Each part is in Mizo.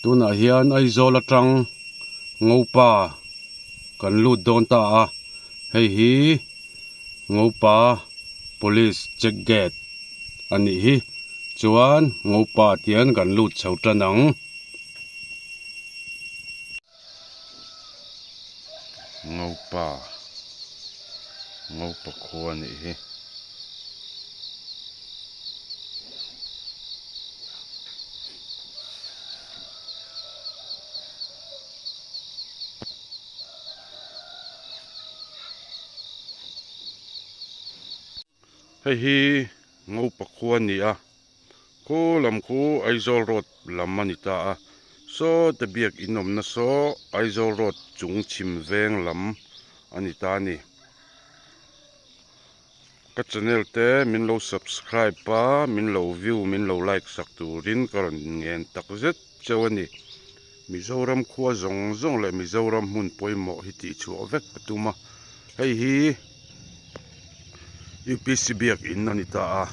Tunah hian Aizawl atang Ngopa kan lut dawn ta a, hei hi Ngopa Police check gate a nih hi. Chuan Ngopa tian kan lut chho tan ang. Ngopa Ngopa khua a nih hi. Hei hi Ngopa khua a ni a, khu lam khu Aizawl road lam a ni ta a, saw te biak in awmna saw Aizawl road chung chhim veng lam a ni ta a ni. Ka channel te min lo subscribe a, min lo view min lo like sak turin ka rawn ngen tak zet cheu a ni. Mizoram khua zawng zawng leh Mizoram hmun pawimawh hi tih chhuah vek a tum a, hei hi UPC biak in a ni ta a,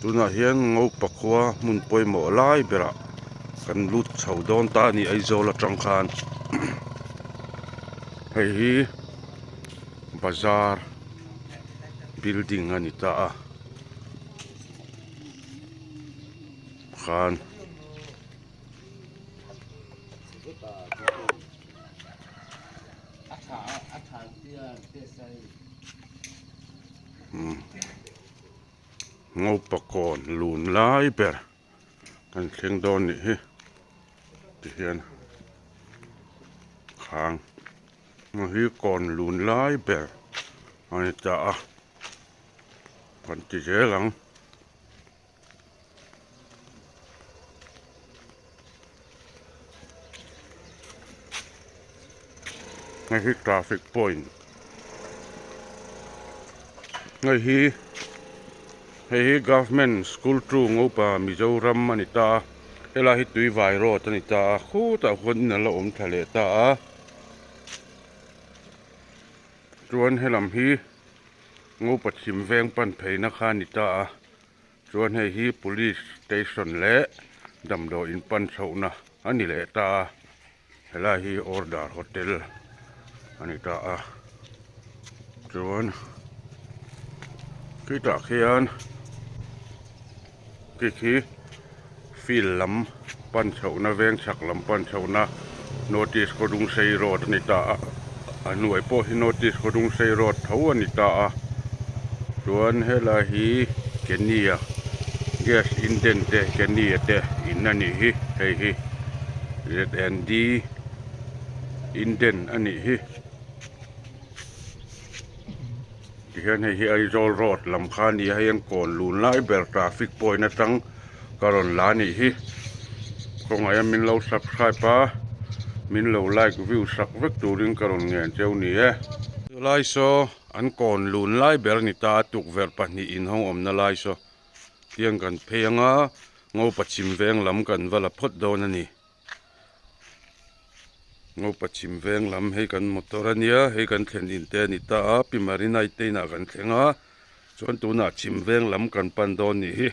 tunah hian Ngopa khua hmun pawimawh lai berah kan lut chho dawn ta a ni Aizawl atang khan hei hi bazar building a ni ta a khan. Ngopa kawn lun lai ber kan thleng dawn nih hi tihian khang hi kawn lun lai ber a ni ta a kan ti zel ang. Hei hi traffic point hei hi hei hi government school two Ngopa Mizoram a ni ta a helai hi Tuivai road a ni ta a khutah khuan in a la awm thla leh ta a chuan helam hi Ngopa chhim veng pan pheina kha a ni ta a. Chuan hei hi police station leh damdawi in pan chhohna a ni leh ta a, helai hi order hotel a ni ta a, chuan khitah khian khi khi field lam pan chhohna veng chhak lam pan chhohna notice khawdungsei road a ni ta a, a hnuai pawh hi notice khawdungsei road tho a ni ta a chuan helai hi Kenny-a gas indent te Kenny-a te in a nih hi hei hi Z and D indent a nih hi tihian hei hi Aizawl road lam kha a ni a hei an kawn lun lai ber traffic point atang ka rawn la a nih hi khawngaih a min lo subscribe a min lo like view sak vek turin ka rawn ngen cheu ni e. Chulai saw an kawn lun lai ber a ni ta a tukverh pahnih inhawng awmna lai saw tiang kan phei anga Ngopa chhim veng lam kan va la phawt dawn a ni. Ngopa chhim veng lam hei kan motor a nia hei kan thlen in te a ni ta a pi Marinai te inah kan thleng a chuan tunah chhim veng lam kan pan dawn nih hi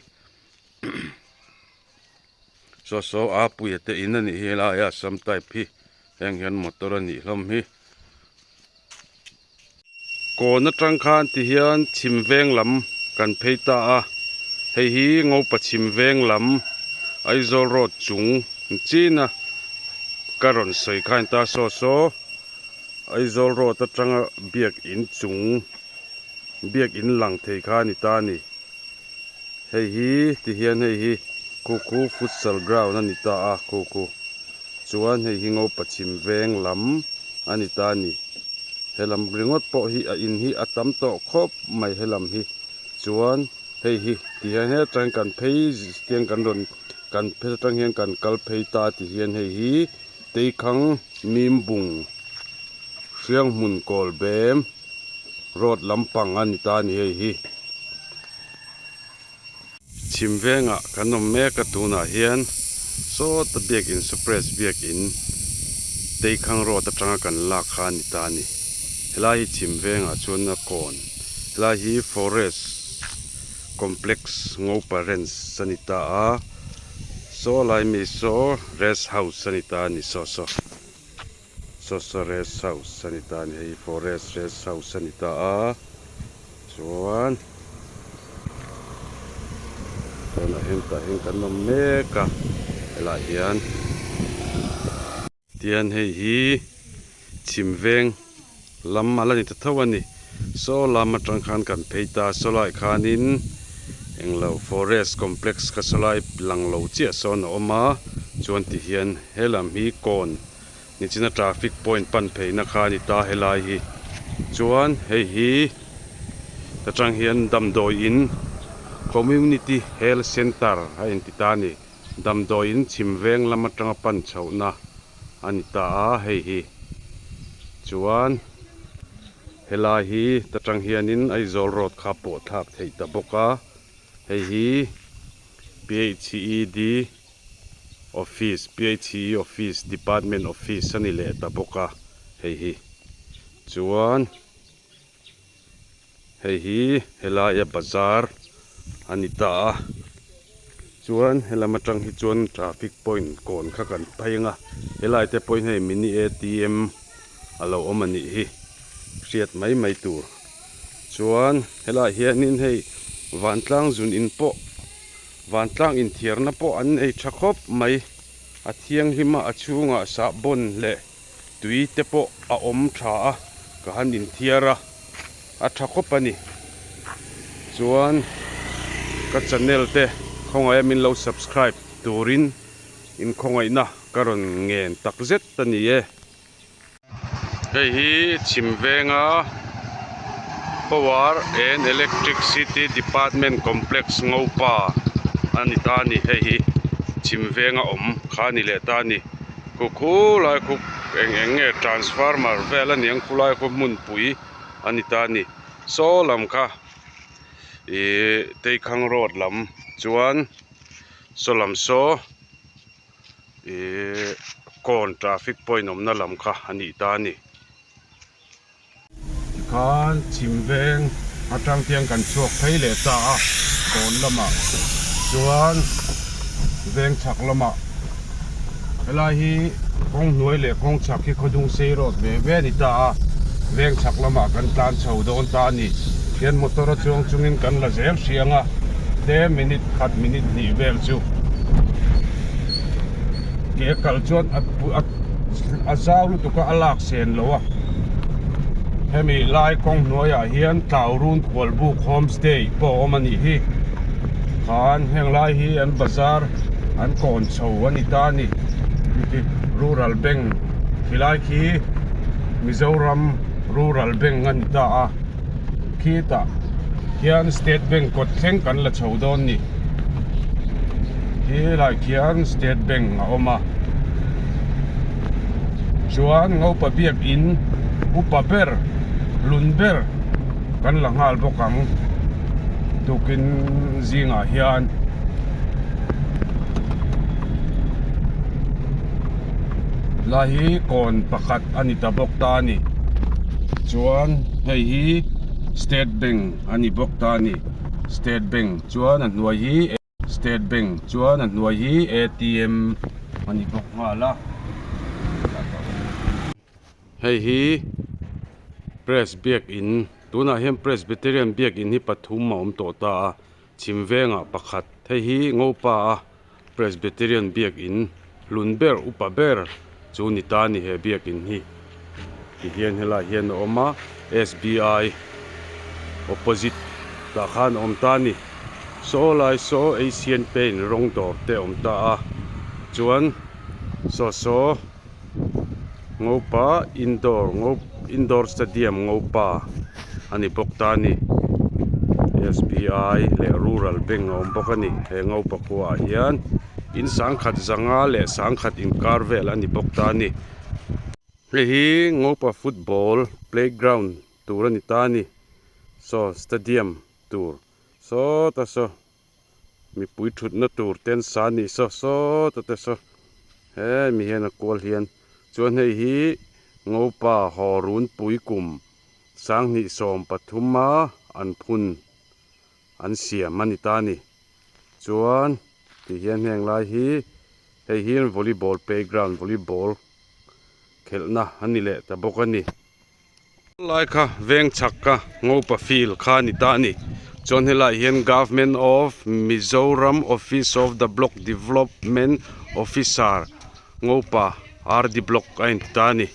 saw saw a puia te in a nih hi helai a sam type hi heng hian motor a nih hlawm hi kawn atang khan ti hian chhim veng lam kan phei ta a hei hi Ngopa chhim veng lam Aizawl road chung chin a ka rawn sawi kha a ni ta saw saw Aizawl road atanga biakin chung biakin lang thei kha a ni ta a ni hei hi ti hian hei hi khu khu futsal ground a ni ta a khu khu chuan hei hi Ngopa chhim veng lam a ni ta a ni. Helam ringawt pawh hi a in hi a tam tawh khawp mai helam hi chuan hei hi ti hian hetah kan phei tiang kan rawn kan phei atang hian kan kal phei ta ti hian hei hi teikhang mimbung hrianghmun kawl bem road lampang a ni ta a ni hei hi. Chhim vengah kan awm mek a tunah hian sawta biakin suppress biakin Teikhang road atanga kan lak kha a ni ta a ni. Helai hi chhim vengah chuan a kawn helai hi forest complex Ngopa ranch a ni ta a. Saw lai mi saw rest house a ni ta a ni saw saw saw saw rest house a ni ta a ni hei forest rest house a ni ta a chuan tunah hian tah hian kan awm mek a helaiah hian. Tihian hei hi chhim veng lam a la ni ta tho a ni. Saw lam atang khan kan phei ta a, saw laiah khanin englo forest complex kha saw lai lang lo chiah sawn a awm a, chuan tihian he lam hi kawn nichina traffic point pan pheina kha a ni ta helai hi. Chuan hei hi ta tang hian damdawi in community health centre a inti ta a ni. Damdawiin chhim veng lam atanga pan chhohna a ni ta a, hei hi chuan helai hi ta tang hianin Aizawl road kha pawh thlak theih ta bawk a, hei hi PHED office PHE office department office a ni leh ta bawk a, hei hi chuan. Hei hi helaia bazar a ni ta a, chuan helam atang hi chuan traffic point kawn kha kan phei ang a, helai te pawhin hei mini atm a lo awm a nih hi hriat mai mai tur. Chuan helaiah hianin hei vantlang zun in pawh vantlang inthiarna pawh an nei tha khawp mai, a thianghlim a a chhungah sahbawn leh. Tui te pawh a awm tha a, ka han inthiar a, a tha khawp a ni. Chuan ka channel te khawngaih a min lo subscribe turin in khawngaihna ka rawn ngen tak zet a ni e. Hei hi chhim venga Power and Electricity Department Complex Ngopa a ni ta a ni. Hei hi chhim venga awm kha a ni leh ta a ni. Khu khu lai khu eng eng nge transformer vel a niang khu lai khu hmunpui a ni ta a ni saw lam kha ihh teikhang road lam chuan saw lam saw ihh kawn traffic point awmna lam kha a nih ta a ni. Tikhan chhim veng atang tiang kan chhuak phei leh ta a, kawn lamah chuan veng chhak lamah helai hi kawng hnuai leh kawng chhak hi khawdung sei rawt ve ve a ni ta a, veng chhak lamah kan tlan chho dawn ta a ni. Khian motor a chuang chungin kan la zel hriang a, tlem minute khat minute hnih vel chu ke kal chuan a a zau lutuk a a lak sen lo a hemi lai kawng hnuaiah hian Tlaurun Khualbuk homestay pawh a awm a nih hi khan heng lai hi an bazar an kawn chho a ni ta a ni Rural Bank khilai khi Mizoram Rural Bank a ni ta a khitah khian State Bank kawt thleng kan la chho dawn ni khilai khian State Bank a awm a. Chuan Ngopa biakin upa ber lun ber kan la nghal bawk ang tukin zingah hian. Lai hi kawn pakhat a ni ta bawk ta a ni. Chuan hei hi State Bank a ni bawk ta a ni. State Bank chuan a hnuai hi. State Bank chuan a hnuai hi atm a ni bawk nghal a. Hei hi Press biakin tunah hian Presbyterian biakin hi pathum a awm tawh ta a chhim vengah pakhat hei hi Ngopa a Presbyterian biakin hlun ber upa ber chu ni ta a ni he biakin hi tihian helaiah hian a awm a S_B_I opposite tah khan a awm ta a ni saw lai saw Asian paint rawng dawr te a awm ta a chuan saw saw Ngopa indoor indoor stadium Ngopa a ni bawk ta a ni S_B_I leh rural bank a awm bawk a ni he Ngopa khuaah hian. In sangkhat zanga leh sangkhat inkar vel a ni bawk ta a ni. Hei hi Ngopa football playground tur a ni ta a ni. Saw stadium tur sawta saw mipui thutna tur te an sa a nih saw sawta te saw hemi hian a kual hian chuan hei hi Ngopa haw runpui kum sanghnih 13 a an phun an siam a ni ta a ni. Chuan. Ti hian heng lai hi hei hi volleyball playground volleyball khelhna a ni leh ta bawk a ni. Lai kha veng chhak kha Ngopa field kha a ni ta a ni. Chuan helaiah hian Government of Mizoram Office of the Block Development Officer Ngopa RD Block a inti ta a ni.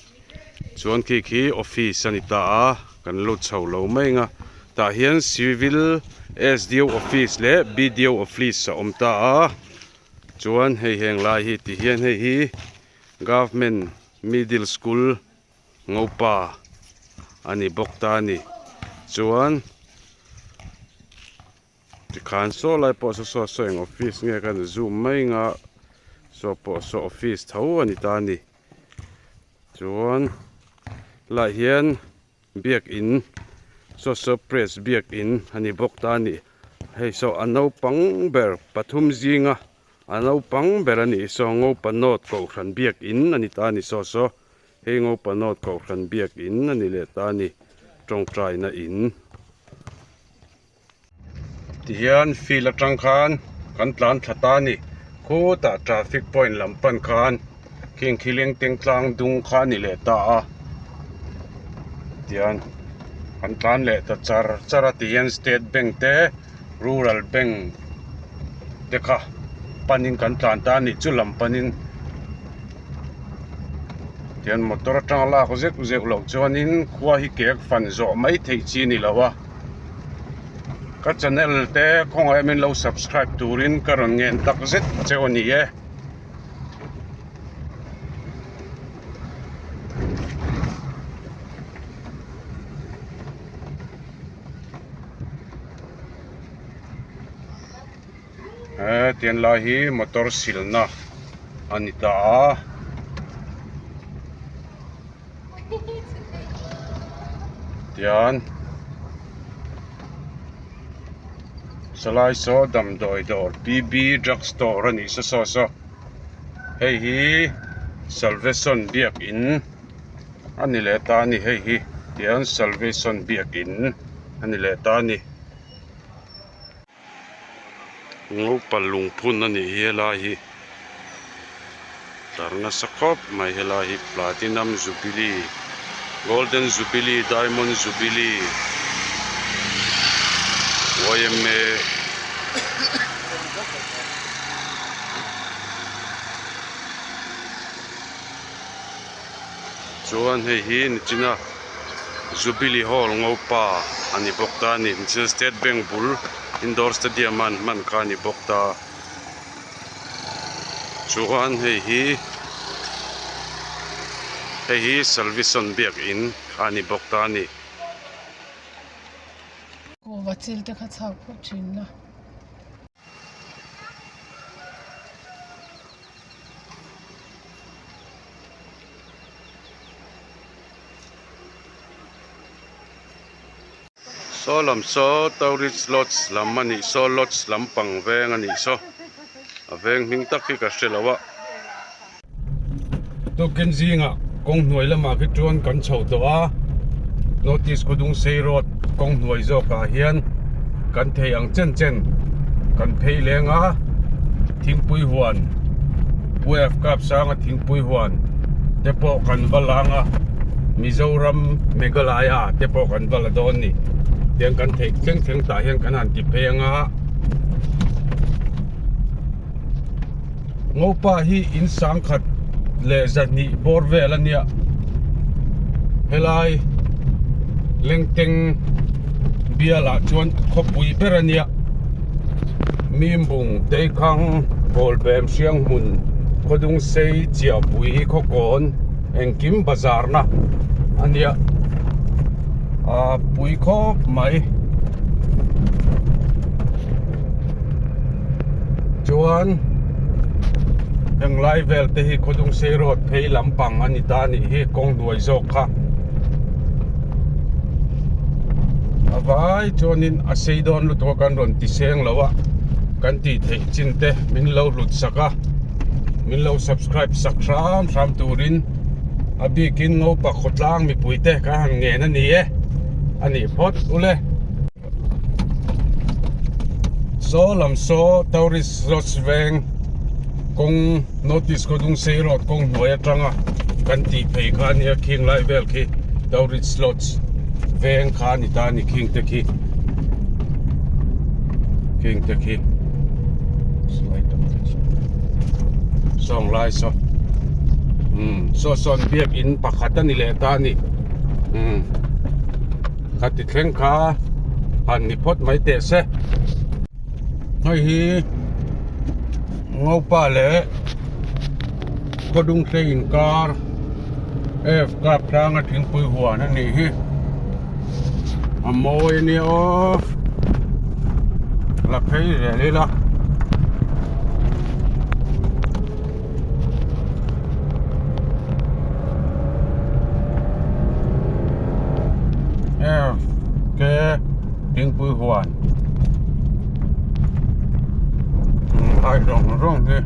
Chuan khi khi office a ni ta a, kan lo chho lo mai ang a, tah hian Civil SDO office leh BDO office a awm ta a, chuan hei heng lai hi ti hian hei hi Government Middle School Ngopa a ni bawk ta a ni, chuan tikhan saw lai pawh saw saw saw eng office nge ka ni zoom mai ang a, saw pawh saw office tho a ni ta a ni. Chuan helaiah hian biakin saw saw press biakin a ni bawk ta a ni. Hei saw a naupang ber pathum zinga a naupang ber a nih saw Ngopa North Kohhran biakin a ni ta a ni saw saw. Hei Ngopa North Kohhran biakin a ni leh ta a ni tawngtaina in. Tihian field atang khan kan tlan thla ta a ni khutah traffic point lam pan khan khing khi leng teng tlang dung kha a ni leh ta a tihian kan tlan leh ta char char a tihian state bank te rural bank te kha panin kan tlan ta a ni chu lam panin tihian motor atanga lak zeuh zeuh loh chuanin khua hi kek fan zawh mai theih chi a ni lo a. Ka channel te khawngaih min lo subscribe turin ka rawn ngen tak zet cheu a ni e. He tian lai hi motor silna a ni ta a. Tian salai saw damdawi dawr PB drug store a nih saw saw saw hei hi salvation biakin a ni leh ta a ni hei hi tian salvation biakin a ni leh ta a ni. Ngopa lungphun a nih hi helai hi tlar nasa khawp mai helai hi platinum jubilee golden jubilee diamond jubilee yma chuan hei hi nichina Jubilee Hall Ngopa a ni bawk ta a ni nichina State Bank bul Indoor Stadium a an hman kha a ni bawk ta chuan hei hi hei hi Salvison biakin kha a ni bawk ta a ni. Kuhva chil te kha chhak phawt thin la. Saw lam saw tourist lodge lam a nih saw lodge lampang veng a nih saw a veng hming tak hi ka hre lo a. Tukin zingah kawng hnuai lamah khi chuan kan chho tawh a North East Khawdungsei road kawng hnuai zawkah hian kan thei ang chen chen kan phei leng a thingpui huan Wave kap sanga thingpui huan te pawh kan va lang a Mizoram Meghalaya te pawh kan va la dawn ni tiang kan theih thleng thleng tah hian kan han ti phei ang a. Ngopa hi in sangkhat leh zahnih bawr vel a nia helai Lengteng bialah chuan khawpui ber a nia Mimbung Teikhang Kawlbem Hrianghmun Khawdungsei Chiahpui Khawkawn engkim bazar na a nia a pui khawp mai. Chuan heng lai vel te hi Khawdungsei road phei lampang a ni ta a nih hi kawng hnuai zawk kha a vai chuanin a sei dawn lutuk a kan rawn ti seng lo a kan tih theih chin te min lo hlut sak a min lo subscribe sak hram hram turin a bikin Ngopa khawtlang mipui te kan han ngen a ni e a nih phawt ule. Saw lam saw Tourist Lodge veng kawng North East Khawdungsei Road kawng hnuai atanga kan tih phei kha a nia khing lai vel khi Tourist Lodge veng kha a ni ta a ni khing te khi khing te khi sawng lai saw umm saw sawn biakin pakhat a ni leh ta a ni umm khati thleng kha han ni phawt mai teh se hei hi ngopa leh khawdung hlei inkar f kap tlanga thingpui huan a nih hi a mawi a nia aw la phei zel ila. F K thingpui huan lai rawng rawng hi.